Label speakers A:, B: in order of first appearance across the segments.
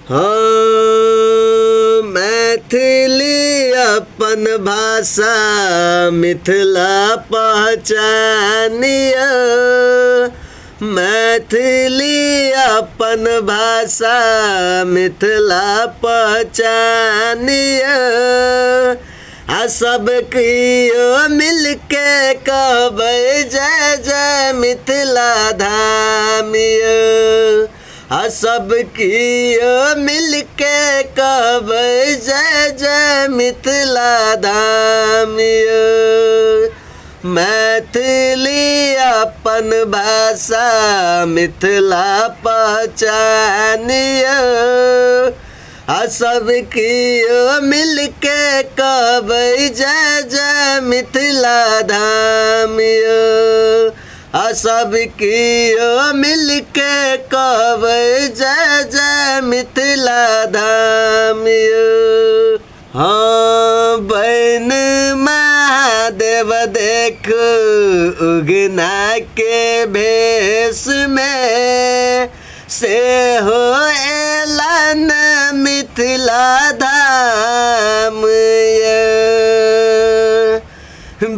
A: हँ, मैथिली अपन भाषा मिथिला पहचानिय। मैथिली अपन भाषा मिथिला पहचानिय। आ सब कियो मिलके कहबै जय जय मिथिला धाम यौ। आ सब कियो मिलके कहबै जय जय मिथिला धाम यौ। मैथिली अपन भाषा मिथिला पहचानिय। आ सब कियो मिलके कहबै जय जय मिथिला धाम यौ। आ सब कियो मिलके कहबै जय जय मिथिला धाम यौ। हँ, बनि महादेव देख उगना के भेष में, से हो एलन मिथिला धाम ये।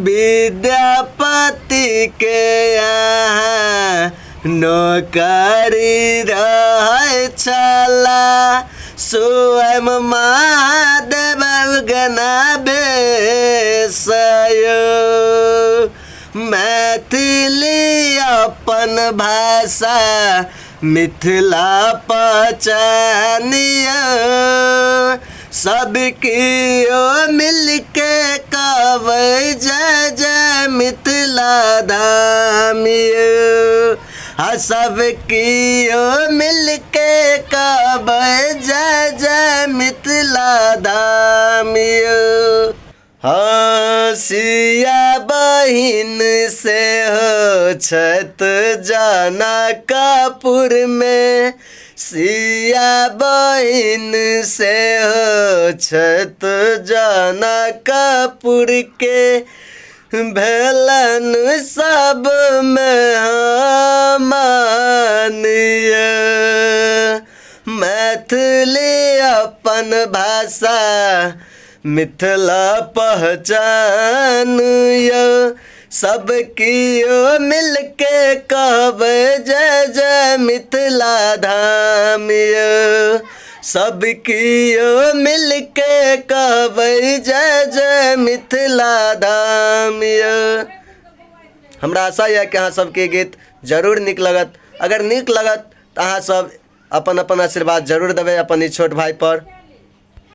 A: विद्यापति के यहाँ नौकरी रहै छला, स्वयं महादेव उगना भेषयो। मैथिली अपन भाषा मिथिला पहचानिय। सब कियो मिलके कहबै जय जय मिथिला धाम यौ। आ सब कियो मिलके कहबै जय जय मिथिला धाम यौ। हँ, सिया बहिन से हो छथि जनकपुर में, सिया बहिन से हो छथि जनकपुर के, भेलन सब मेहमान ये। मैथिली अपन भाषा मिथिला पहचान यौ। सब कियो मिलके कहबै जय जय मिथिला धाम यौ। सब कियो मिलके कहबै जय जय मिथिला धाम यौ। हमरा आशा यऽ कि अहाँ सबके गीत जरूर नीक लगत। अगर नीक लगत तऽ अहाँ सब अपन अपन आशीर्वाद जरूर देबै अपन ई छोट भाई पर।